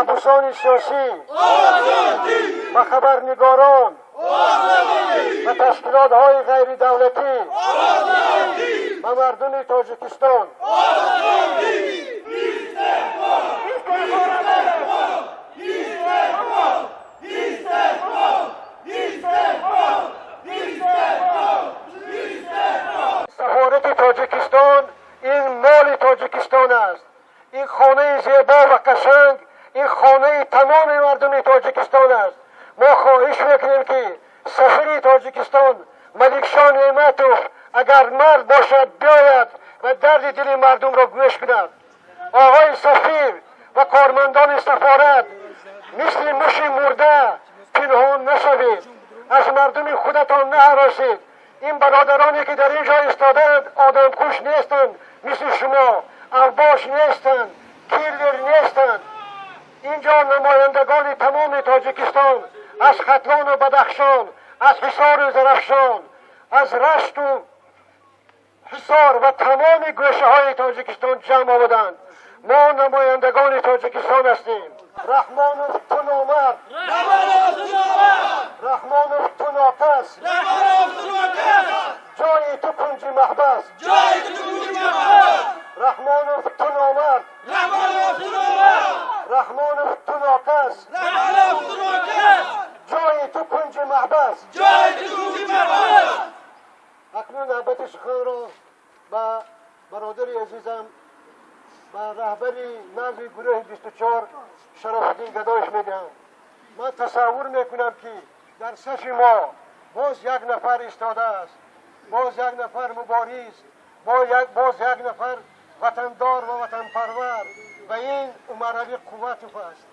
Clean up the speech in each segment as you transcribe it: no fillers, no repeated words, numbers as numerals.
Маҳбусони сиёсӣ, ба хабарнигорон, ба ташкилотҳои ғайридавлатӣ, ба мардуми Тоҷикистон. Сафорати Тоҷикистон ин моли Тоҷикистон аст. Ин хонаи зебо ва қашанг, ин хонаи тамоми мардуми Тоҷикистон аст. Мо хоҳиш мекунем, ки сафири Тоҷикистон Маликшо Неъматов агар мард бошад, биёяд ва дарди дили мардумро гӯш кунад. Оғои сафир ва кормандони сафорат, мисли муши мурда пинҳон нашавед, аз мардуми худатон наҳаросед. Ин бародароне, ки дар ин ҷо истодаанд, одамкуш нестанд, мисли шумо авбош нестанд, киллер нестанд. Ин ҷо намояндагони тамоми Тоҷикистон аз Хатлону Бадахшон, аз Ҳисору Зарафшон, аз Рашту Ҳисор ва тамоми гӯшаҳои Тоҷикистон ҷамъ омаданд. Мо намояндагони Тоҷикистон ҳастем. Раҳмонов, ту номард! Раҳмонов, ту нокас! Ҷои ту кунҷи маҳбас! Раҳмонов, ту номард! Раҳмонов, ту нокас! Ҷои ту кунҷи маҳбас! Акнун навбати суханро ба бародари азизам, ба раҳбари нави гурӯҳи 24 Шарофуддин Гадоев медиҳам. Ман тасаввур мекунам, ки дар сафи мо боз як нафар истодааст, боз як нафар мубориз, боз як нафар ватандор ва ватанпарвар, ва ин Умаралӣ Қувватов аст.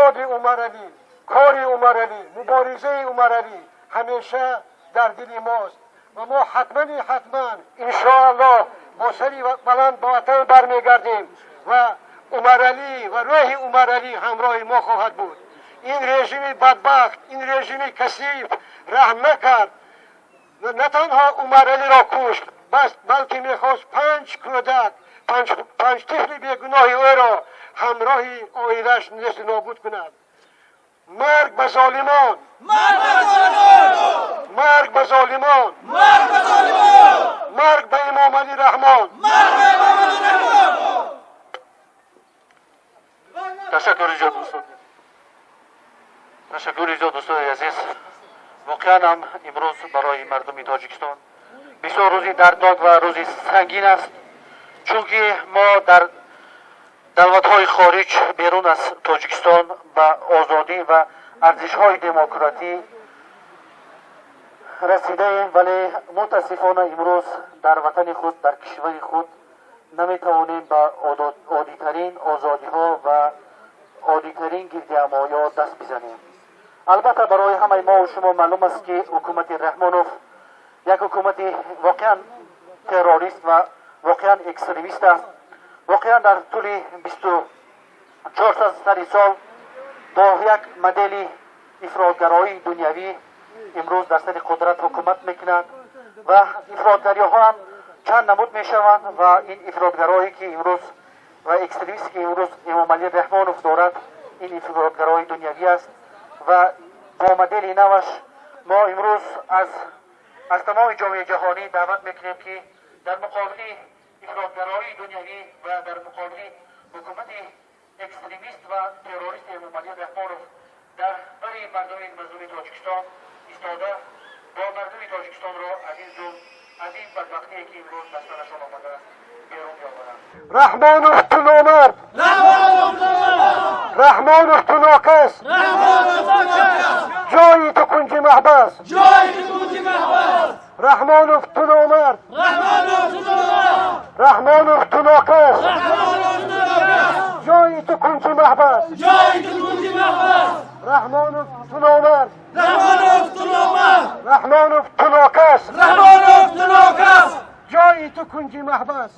Ёди Умаралӣ, кори Умаралӣ, муборизаи Умаралӣ ҳамеша дар дили мост ва мо ҳатмани ҳатман, иншоаллоҳ, бо сари баланд ба ватан бармегардем ва Умаралӣ ва рӯҳи Умаралӣ ҳамроҳи мо хоҳад буд. Ин режими бадбахт, ин режими касиф раҳм накард, на танҳо Умаралиро кушт, бас балки мехост панҷ кӯдак, панҷ тифли бегуноҳи ӯро ҳамроҳи оилааш несту нобуд кунад. Марг ба золимон! Марг ба золимон! Марг ба Эмомалӣ Раҳмон! Ташаккури зиёд, дӯстон, ташаккури зиёд, дӯстони азиз. Воқеан ҳам имрӯз барои мардуми Тоҷикистон бисёр рӯзи дарднок ва рӯзи сангин аст, чунки мо дар давлатҳои хориҷ, берун аз Тоҷикистон, ба озодӣ ва арзишҳои демократӣ расидаем, вале мутаассифона имрӯз дар ватани худ, дар кишвари худ наметавонем ба оддитарин озодиҳо ва оддитарин гирдиҳамоиҳо даст бизанем. Албатта, барои ҳамаи мову шумо маълум аст, ки ҳукумати Раҳмонов як ҳукумати воқеан террорист ва воқеан экстремист аст. Воқеан дар тӯли 24 сари сол бо як модели ифротгароии дунявӣ имрӯз дар сари қудрат ҳукумат мекунад ва ифротгариҳо ҳам чанд намуд мешаванд ва ин ифротгароӣ, ки имрӯз, ва экстремисте, ки имрӯз Эмомалӣ Раҳмонов дорад, ин ифротгароии дунявӣ аст ва бо модели наваш. Мо имрӯз аз тамоми ҷомеаи ҷаҳонӣ даъват мекунем, ки дар муқобили ифротгароии дунявӣ ва дар муқобили ҳукумати экстремист ва террористи Эмомалӣ Раҳмонов дар бари мардуми мазлуми Тоҷикистон истода, бо мардуми Тоҷикистонро аз ин зулм, аз ин бадбахтие, ки имрӯз ба сарашон омадааст, берун биёваранд. Раҳмонов, ту номард! Раҳмонов, ту нокас! Ҷои ту кунҷи маҳбас! Раҳмонов, ту номард! Раҳмонов, ту нокас! Ҷои ту кунҷи маҳбас! Раҳмонов, ту номард! Раҳмонов, ту нокас! Ҷои ту кунҷи маҳбас!